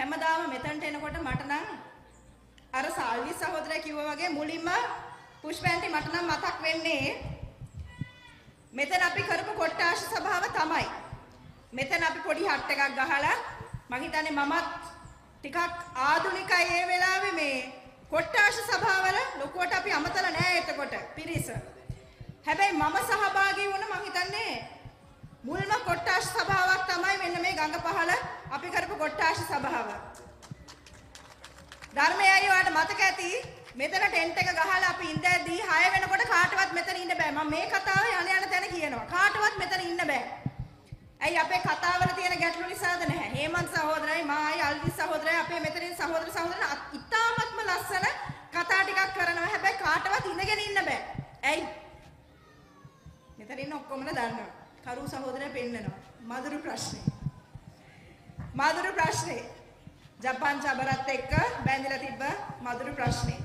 හැමදාම මෙතනට එනකොට මට නම් අර සාල්වි සහෝදරයා කිව්වා වගේ මුලින්ම පුෂ්පැන්ටි මට නම් මතක් වෙන්නේ මෙතන අපි කරපු කොට්ටාශ සභාව තමයි. මෙතන අපි පොඩි හට් එකක් ගහලා මං හිතන්නේ මමත් ටිකක් ආධුනිකයි ඒ වෙලාවේ මේ කොට්ටාශ සභාවල ලොකුවට අපි අමතලා නෑ එතකොට පිරිස. හැබැයි මම සහභාගී වුණ මං හිතන්නේ මුල්ම කොට්ටාශ සභාවක් තමයි මෙන්න මේ ගඟ පහළ අපි කරපු කොට්ටාශ සභාව. ධර්මයයි ඔයාලට මතක ඇති මෙතන ටෙන්ට් එක ගහලා අපි ඉඳද්දී 6 වෙනකොට කාටවත් මෙතන ඉන්න බෑ. මම මේ කතාව යන යන තැන කියනවා. කාටවත් මෙතන ඉන්න බෑ. ඇයි අපේ කතාවල තියෙන ගැටලු නිසාද නැහැ. හේමන්ත් සහෝදරයි මායි අල්විස් සහෝදරයි අපේ මෙතන ඉන්න සහෝදර සහෝදරන් ඉතාමත්ම ලස්සන කතා ටිකක් කරනවා. හැබැයි කාටවත් ඉඳගෙන ඉන්න බෑ. ඇයි? මෙතන ඉන්න ඔක්කොමලා දන්නවා. කරු සහෝදරයා පෙන්නනවා. මధుර ප්‍රශ්නේ. මధుර ප්‍රශ්නේ. ජපාන් ජබරත් එක්ක බැඳිලා තිබ්බ මధుර ප්‍රශ්නේ.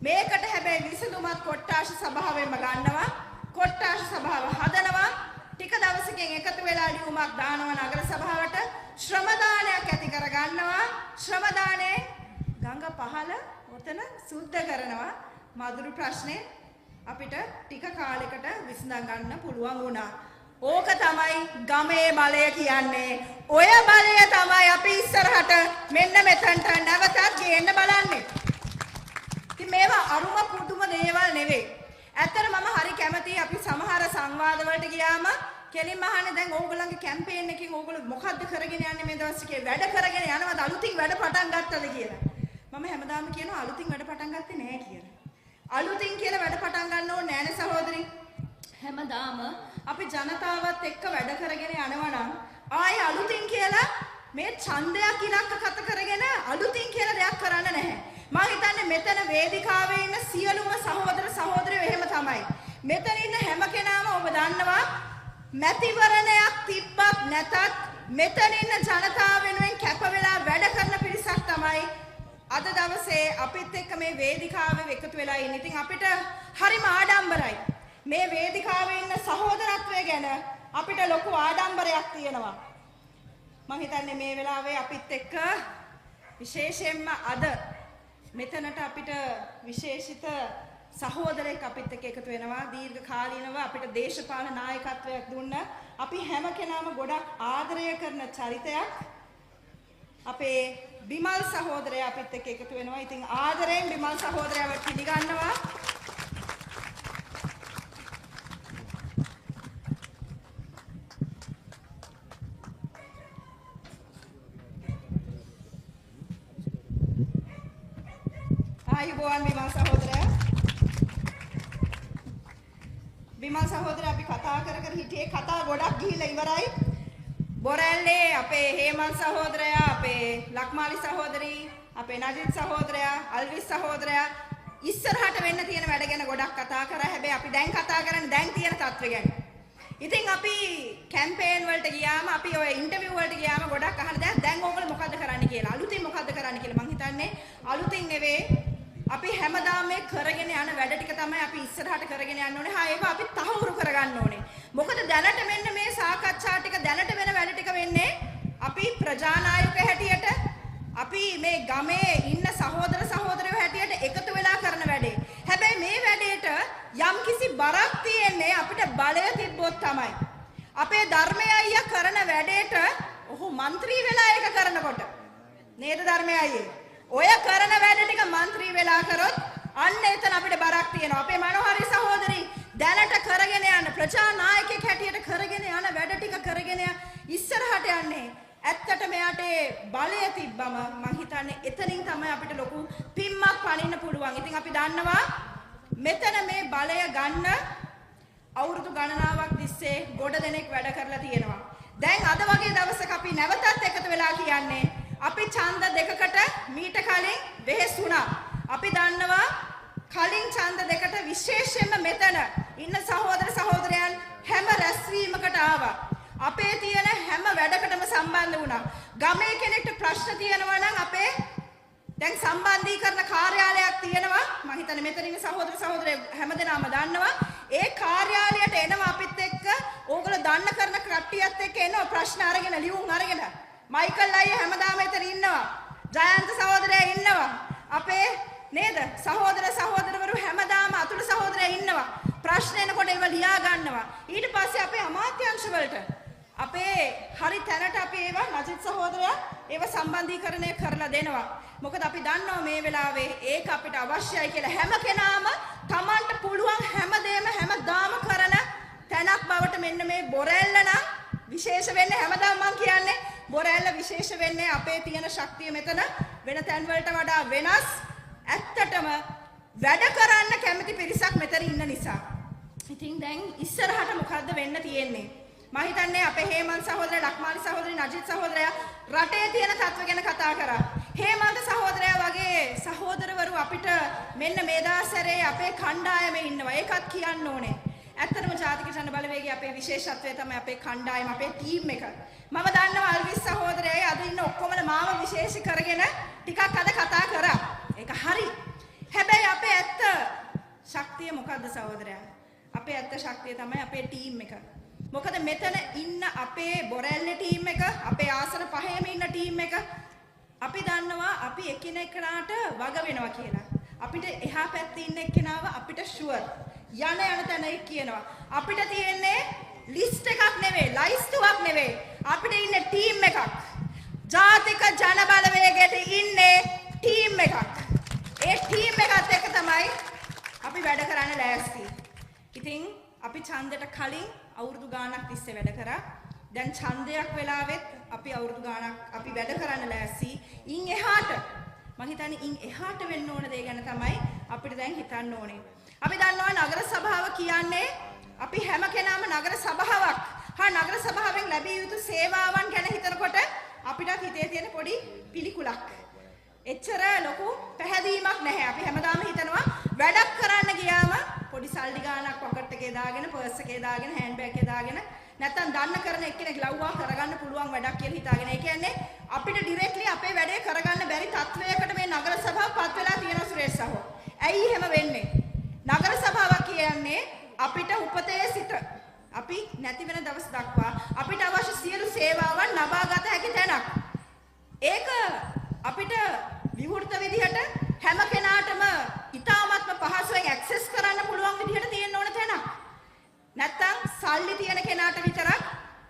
මේකට හැබැයි විසඳුමත් කොට්ටාශ සභාවෙන්ම ගන්නවා. කොට්ටාශ සභාව හදනවා. ටික දවසකින් එකතු වෙලා ලියුමක් දානවා නගර සභාවට. ශ්‍රම දානයක් ඇති කර ගන්නවා. ශ්‍රම දානේ ගඟ පහළ ඔතන සුද්ධ කරනවා. මధుර ප්‍රශ්නේ අපිට ටික කාලයකට විසඳන් ගන්න පුළුවන් වුණා. ඕක තමයි ගමේ බලය කියන්නේ. ඔය බලය තමයි අපි ඉස්සරහට මෙන්න මෙතනට නැවතත් ගේන්න බලන්නේ. ඉතින් මේවා අරුම පුදුම දේවල් නෙවෙයි. ඇත්තට මම හරි කැමතියි අපි සමහර සංවාද වලට ගියාම කෙලින්ම අහන්නේ දැන් ඕගොල්ලන්ගේ කැම්පේන් එකකින් ඕගොල්ලෝ මොකද්ද කරගෙන යන්නේ මේ දවස් ටිකේ වැඩ කරගෙන යනවද අලුතින් වැඩ පටන් ගත්තද කියලා. මම හැමදාම කියනවා අලුතින් වැඩ පටන් ගත්තේ නෑ කියලා. අලුතින් කියලා වැඩ පටන් ගන්න ඕනේ නෑනේ සහෝදරි. හැමදාම අපි ජනතාවත් එක්ක වැඩ කරගෙන යනවා නම් ආයේ අලුතින් කියලා මේ ඡන්දයක් ඉලක්ක කත කරගෙන අලුතින් කියලා දෙයක් කරන්න නැහැ. මම හිතන්නේ මෙතන වේදිකාවේ ඉන්න සියලුම සහෝදර සහෝදරියෝ එහෙම තමයි. මෙතන ඉන්න හැම කෙනාම ඔබ දන්නවා මැතිවරණයක් තිබ්බත් නැතත් මෙතන ඉන්න ජනතාව වෙනුවෙන් කැප වෙලා වැඩ කරන පිරිසක් තමයි අද දවසේ අපිත් එක්ක මේ වේදිකාවේ එකතු වෙලා ඉන්නේ. ඉතින් අපිට හරිම ආඩම්බරයි. මේ වේදිකාවේ ඉන්න සහෝදරත්වය ගැන අපිට ලොකු ආඩම්බරයක් තියෙනවා. මම හිතන්නේ මේ වෙලාවේ අපිත් එක්ක විශේෂයෙන්ම අද මෙතනට අපිට විශේෂිත සහෝදරයෙක් අපිත් එක්ක එකතු වෙනවා. දීර්ඝ කාලීනව අපිට දේශපාලන නායකත්වයක් දුන්න අපි හැම කෙනාම ගොඩක් ආදරය කරන චරිතයක් අපේ බිමල් සහෝදරයා අපිත් එක්ක එකතු වෙනවා. ඉතින් ආදරයෙන් බිමල් සහෝදරයාව පිළිගන්නවා. ආයුබෝවන් බිමල් සහෝදරයා. බිමල් සහෝදරයා අපි කතා කර කර හිටියේ කතා ගොඩක් ගිහිල්ලා ඉවරයි. බොරැල්ලේ අපේ හේමන්ත් සහෝදරයා, අපේ ලක්මාලි සහෝදරී, අපේ නජිත් සහෝදරයා, අල්විස් සහෝදරයා ඉස්සරහට වෙන්න තියෙන වැඩ ගැන ගොඩක් කතා කරා. හැබැයි අපි දැන් කතා කරන්නේ දැන් තියෙන තත්ත්වය ගැන. ඉතින් අපි කැම්පේන් වලට ගියාම අපි ඔය ඉන්ටර්විව් වලට ගියාම ගොඩක් අහන දෙයක් දැන් ඕගොල්ලෝ මොකද්ද කරන්න කියලා. අලුතින් මොකද්ද කරන්න කියලා. මං හිතන්නේ අලුතින් නෙවෙයි අපි හැමදාම මේ කරගෙන යන වැඩ ටික තමයි අපි ඉස්සරහට කරගෙන යන්න ඕනේ. හා ඒවා අපි තහවුරු කරගන්න ඕනේ. මොකද දැනට මෙන්න මේ සාකච්ඡා ටික දැනට වෙන වැඩ ටික වෙන්නේ අපි ප්‍රජානායක හැටියට අපි මේ ගමේ ඉන්න සහෝදර සහෝදරයෝ හැටියට එකතු වෙලා කරන වැඩේ. හැබැයි මේ වැඩේට යම්කිසි බරක් තියෙන්නේ අපිට බලය තිබ්බොත් තමයි. අපේ ධර්මය අයියා කරන වැඩේට ඔහු මන්ත්‍රී වෙලා ඒක කරනකොට නේද ධර්මය අයියේ? ඔය කරන වැඩ ටික මන්ත්‍රී වෙලා කරොත් අන්න එතන අපිට බරක් තියෙනවා. අපේ මනෝහරි සහෝදරි දැනට කරගෙන යන ප්‍රජා නායකයෙක් හැටියට කරගෙන යන වැඩ ටික කරගෙන ඉස්සරහට යන්නේ. ඇත්තට මෙයාට බලය තිබ්බම මං හිතන්නේ එතනින් තමයි අපිට ලොකු පිම්මක් පනින්න පුළුවන්. ඉතින් අපි දන්නවා මෙතන මේ බලය ගන්න අවුරුදු ගණනාවක් තිස්සේ ගොඩ දෙනෙක් වැඩ කරලා තියෙනවා. දැන් අද වගේ දවසක අපි නැවතත් එකතු වෙලා කියන්නේ අපි ඡන්ද දෙකකට මීට කලින් වෙහෙස වුණා. අපි දන්නවා කලින් ඡන්ද දෙකට විශේෂයෙන්ම මෙතන ඉන්න සහෝදර සහෝදරයන් හැම රැස්වීමකට ආවා. අපේ තියෙන හැම වැඩකටම සම්බන්ධ වුණා. ගමේ කෙනෙක්ට ප්‍රශ්න තියෙනවා නම් අපේ දැන් සම්බන්ධීකරණ කාර්යාලයක් තියෙනවා. මම හිතන්නේ මෙතන ඉන්න සහෝදර සහෝදරයෝ හැමදෙනාම දන්නවා. ඒ කාර්යාලයට එනවා අපිත් එක්ක ඕගොල්ලෝ දන්න කරන කට්ටියත් එක්ක එනවා ප්‍රශ්න අරගෙන ලියුම් අරගෙන. මයිකල් අයියා හැමදාම එතන ඉන්නවා. ජයන්ත සහෝදරයා ඉන්නවා. අපේ නේද සහෝදර සහෝදරවරු හැමදාම අතුල සහෝදරයා ඉන්නවා. ප්‍රශ්න එනකොට ඒවා ලියා ගන්නවා. ඊට පස්සේ අපේ අමාත්‍යාංශ වලට අපේ හරි තැනට අපි ඒවා නජිත් සහෝදරයා ඒවා සම්බන්ධීකරණය කරලා දෙනවා. මොකද අපි දන්නවා මේ වෙලාවේ ඒක අපිට අවශ්‍යයි කියලා. හැම කෙනාම Tamanට පුළුවන් හැමදේම හැමදාම කරන තැනක් බවට මෙන්න මේ බොරැල්ල නම් විශේෂ වෙන්නේ. හැමදාම මං කියන්නේ බොරැල්ල විශේෂ වෙන්නේ අපේ තියෙන ශක්තිය මෙතන වෙන තැන් වලට වඩා වෙනස්. ඇත්තටම වැඩ කරන්න කැමති පිරිසක් මෙතන ඉන්න නිසා. ඉතින් දැන් ඉස්සරහට මොකද්ද වෙන්න තියෙන්නේ? මම හිතන්නේ අපේ හේමන්ත සහෝදරයා, ලක්මාලි සහෝදරි, නජිත් සහෝදරයා රටේ තියෙන තත්ත්ව ගැන කතා කරා. හේමන්ත සහෝදරයා වගේ සහෝදරවරු අපිට මෙන්න මේ දාසරේ අපේ කණ්ඩායමේ ඉන්නවා. ඒකත් කියන්න ඕනේ. ඇත්තටම ජාතික ජන බලවේගයේ අපේ විශේෂත්වය තමයි අපේ කණ්ඩායම, අපේ ටීම් එක. මම දන්නවා අල්විස් සහෝදරයයි අද ඉන්න ඔක්කොමල මාව විශේෂ කරගෙන ටිකක් අද කතා කරා. ඒක හරි. හැබැයි අපේ ඇත්ත ශක්තිය මොකද්ද සහෝදරයා? අපේ ඇත්ත ශක්තිය තමයි අපේ ටීම් එක. මොකද මෙතන ඉන්න අපේ බොරැල්ලේ ටීම් එක, අපේ ආසන පහේම ඉන්න ටීම් එක, අපි දන්නවා අපි එකිනෙකාට වග වෙනවා කියලා. අපිට එහා පැත්තේ ඉන්න එක්කෙනාව අපිට ෂුවර්. යන යන තැන කියනවා. අපිට තියෙන්නේ ලිස්ට් එකක් නෙවෙයි, ලයිස්තුවක් නෙවෙයි. අපිට ඉන්නේ ටීම් එකක්. ජාතික ජන බලවේගයට ඉන්නේ ටීම් එකක්. ඒ ටීම් එකත් එක්ක තමයි අපි වැඩ කරන්න ලෑස්ති. ඉතින් අපි ඡන්දෙට කලින් අවුරුදු ගාණක් තිස්සේ වැඩ කරා. දැන් ඡන්දයක් වෙලාවෙත් අපි අවුරුදු ගාණක් අපි වැඩ කරන්න ලෑස්ති. ඉන් එහාට මං හිතන්නේ ඉන් එහාට වෙන්න ඕන දේ ගැන තමයි අපිට දැන් හිතන්න ඕනේ. අපි දන්නවා නගර සභාව කියන්නේ අපි හැම කෙනාම නගර සභාවක් හා නගර සභාවෙන් ලැබිය යුතු සේවාවන් ගැන හිතනකොට අපිටත් හිතේ තියෙන පොඩි පිළිකුලක්. එච්චර ලොකු පැහැදීමක් නැහැ. අපි හැමදාම හිතනවා වැඩක් කරන්න ගියාම පොඩි සල්ලි ගාණක් පොකට් එකේ දාගෙන, පර්ස් එකේ දාගෙන, හෑන්ඩ් බෑග් එකේ දාගෙන, නැත්තම් දන්න කරන එක්කෙනෙක් ලව්වා කරගන්න පුළුවන් වැඩක් කියලා හිතාගෙන. ඒ කියන්නේ අපිට ඩිරෙක්ට්ලි අපේ වැඩේ කරගන්න බැරි තත්වයකට මේ නගර සභාව පත් වෙලා තියෙනවා සුරේෂ් සහෝ. ඇයි එහෙම වෙන්නේ? නගර සභාවක් කියන්නේ අපිට උපතේ සිට අපි නැති වෙන දවස් දක්වා අපිට අවශ්‍ය සියලු සේවාවන් ලබා ගත හැකි තැනක්. ඒක අපිට විවෘත විදිහට හැම කෙනාටම ඉතාමත්ම පහසුවෙන් ඇක්සස් කරන්න පුළුවන් විදිහට තියෙන්න ඕන තැනක්. නැත්තම් සල්ලි තියෙන කෙනාට විතරක්,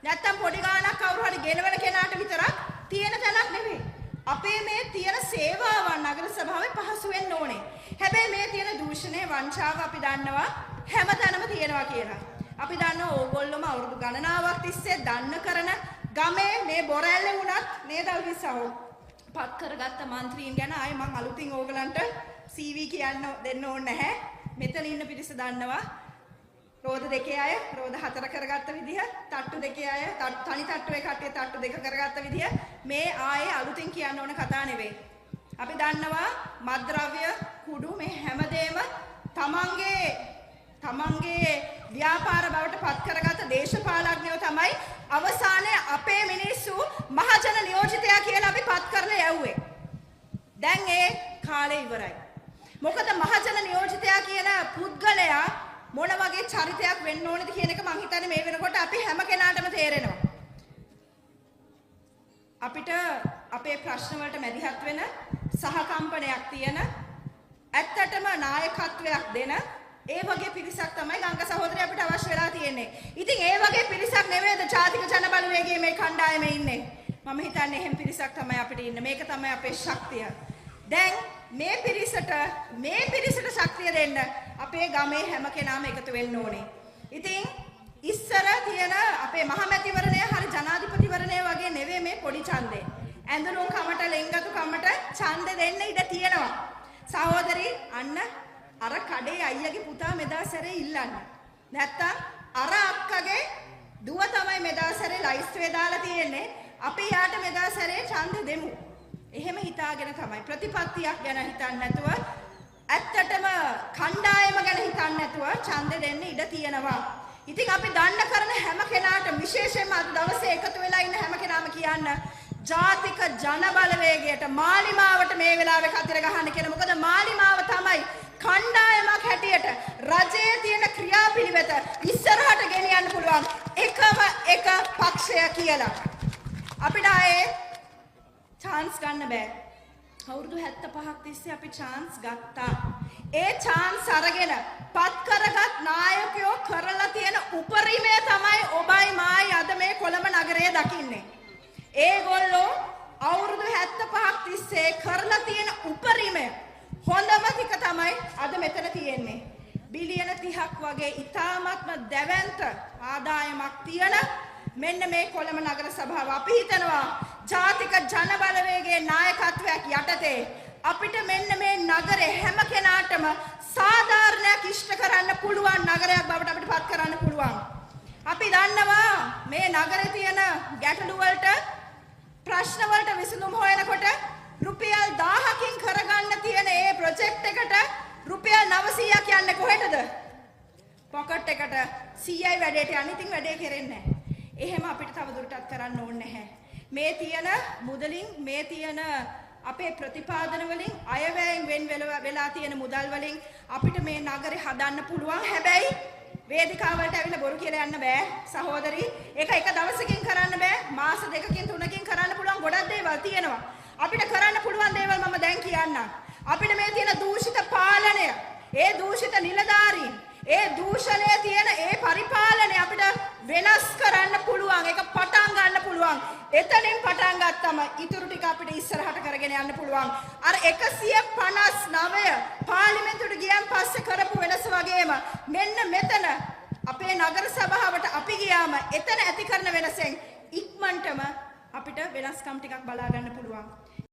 නැත්තම් පොඩි ගාණක් කවුරු හරි ගෙනවන කෙනාට විතරක් තියෙන තැනක් නෙවෙයි. අපේ මේ තියෙන සේවාවන් නගර සභාවේ පහසු වෙන්න ඕනේ. හැබැයි මේ තියෙන දූෂණය, වංචාව අපි දන්නවා හැම තැනම තියෙනවා කියලා. අපි දන්නවා ඕගොල්ලොම අවුරුදු ගණනාවක් තිස්සේ දන්න කරන ගමේ මේ බොරැල්ලේ වුණත් නේද අල්විස් සහෝ පත් කරගත්ත මන්ත්‍රීන් ගැන ආයේ මං අලුතින් ඕගලන්ට CV කියන්න දෙන්න ඕනේ නැහැ. මෙතන ඉන්න පිරිස දන්නවා රෝද දෙකේ අය රෝද හතර කරගත්ත විදිහ, තට්ටු දෙකේ අය තනි තට්ටුවේ කට්ටිය තට්ටු දෙක කරගත්ත විදිහ මේ ආයේ අලුතින් කියන්න ඕන කතා නෙවෙයි. අපි දන්නවා මත්ද්‍රව්‍ය, කුඩු මේ හැමදේම තමන්ගේ ව්‍යාපාර බවට පත් කරගත්ත දේශපාලඥයෝ තමයි අවසානයේ අපේ මිනිස්සු මහජන නියෝජිතයා කියලා අපි පත් කරලා යව්වේ. දැන් ඒ කාලේ ඉවරයි. මොකද මහජන නියෝජිතයා කියන පුද්ගලයා මොන වගේ චරිතයක් වෙන්න ඕනද කියන එක මං හිතන්නේ මේ වෙනකොට අපි හැම කෙනාටම තේරෙනවා. අපිට අපේ ප්‍රශ්න වලට මැදිහත් වෙන සහකම්පනයක් තියෙන ඇත්තටම නායකත්වයක් දෙන ඒ වගේ පිරිසක් තමයි ගංගා සහෝදරය අපිට අවශ්‍ය වෙලා තියෙන්නේ. ඉතින් ඒ වගේ පිරිසක් නෙවෙයිද ජාතික ජන බලවේගයේ මේ කණ්ඩායමේ ඉන්නේ. මම හිතන්නේ එහෙම පිරිසක් තමයි අපිට ඉන්නේ. මේක තමයි අපේ ශක්තිය. දැන් මේ පිරිසට ශක්තිය දෙන්න අපේ ගමේ හැම කෙනාම එකතු වෙන්න ඕනේ. ඉතින් ඉස්සර තියෙන අපේ මහමැතිවරණය හරි ජනාධිපතිවරණය වගේ නෙවෙයි මේ පොඩි ඡන්දේ. ඇඳුම් කමට ලෙන්ගතු කමට ඡන්දෙ දෙන්න ඉඩ තියෙනවා. සහෝදරි අන්න අර කඩේ අයියාගේ පුතා මෙදා සැරේ ඉල්ලන්න. නැත්තම් අර අක්කගේ දුව තමයි මෙදා සැරේ ලයිස්තුවේ දාලා තියෙන්නේ. අපි යාට මෙදා සැරේ ඡන්දෙ දෙමු. එහෙම හිතාගෙන තමයි ප්‍රතිපත්තියක් ගැන හිතන්නේ නැතුව ඇත්තටම කණ්ඩායම ගැන හිතන්නේ නැතුව ඡන්දෙ දෙන්න ඉඩ තියෙනවා. ඉතින් අපි දන්න කරන හැම කෙනාටම විශේෂයෙන්ම අද දවසේ එකතු වෙලා ඉන්න හැම කෙනාම කියන්න ජාතික ජන බලවේගයට මාලිමාවට මේ වෙලාවේ කතිර ගහන්න කියලා. මොකද මාලිමාව තමයි කණ්ඩායමක් හැටියට රජයේ තියෙන ක්‍රියාපිළිවෙත ඉස්සරහට ගෙනියන්න පුළුවන් එකම එක පක්ෂය කියලා. අපිට ආයේ චාන්ස් ගන්න බෑ. අවුරුදු 75ක් තිස්සේ අපි චාන්ස් ගත්තා. ඒ චාන්ස් අරගෙන පත් කරගත් නායකයෝ කරලා තියෙන උපරිමය තමයි ඔබයි මායි අද මේ කොළඹ නගරය දකින්නේ. ඒගොල්ලෝ අවුරුදු 75ක් තිස්සේ කරලා තියෙන උපරිමය, හොඳම ටික තමයි අද මෙතන තියෙන්නේ. බිලියන 30ක් වගේ ඉතාමත්ම දැවැන්ත ආදායමක් තියෙන මෙන්න මේ කොළඹ නගර සභාව, අපි හිතනවා ජාතික ජන බලවේගයේ නායකත්වයක් යටතේ අපිට මෙන්න මේ නගරේ හැම කෙනාටම සාධාරණයක් ඉෂ්ට කරන්න පුළුවන් නගරයක් බවට අපිට පත් කරන්න පුළුවන්. අපි දන්නවා මේ නගරේ තියෙන ගැටලු වලට, ප්‍රශ්න වලට විසඳුම් හොයනකොට රුපියල් 1000කින් කරගන්න තියෙන ඒ ප්‍රොජෙක්ට් එකට රුපියල් 900ක් යන්නේ කොහෙටද? පොකට් එකට. 100යි වැඩේට යන්නේ. ඉතින් වැඩේ කෙරෙන්නේ නැහැ. එහෙම අපිට තව දුරටත් කරන්න ඕනේ නැහැ. මේ තියෙන මුදලින්, මේ තියෙන අපේ ප්‍රතිපාදන වලින්, අයවැයෙන් වෙන් වෙලා තියෙන මුදල් වලින් අපිට මේ නගරේ හදන්න පුළුවන්. හැබැයි වේදිකාවලට ඇවිල්ලා බොරු කියලා යන්න බෑ සහෝදරි. ඒක එක දවසකින් කරන්න බෑ. මාස දෙකකින් තුනකින් කරන්න පුළුවන් ගොඩක් දේවල් තියෙනවා. අපිට කරන්න පුළුවන් දේවල් මම දැන් කියන්නම්. අපිට මේ තියෙන දූෂිත පාලනය, ඒ දූෂිත නිලධාරීන්, ඒ දූෂණය තියෙන ඒ පරිපාලනය අපිට වෙනස් කරන්න පුළුවන්. ඒක පටන් ගන්න පුළුවන්. එතනින් පටන් ගත්තම ඉතුරු ටික අපිට ඉස්සරහට කරගෙන යන්න පුළුවන්. අර 159 පාර්ලිමේන්තුවට ගියන් පස්සේ කරපු වෙනස වගේම මෙන්න මෙතන අපේ නගර සභාවට අපි ගියාම එතන ඇති කරන වෙනසෙන් ඉක්මනටම අපිට වෙනස්කම් ටිකක් බලා ගන්න පුළුවන්.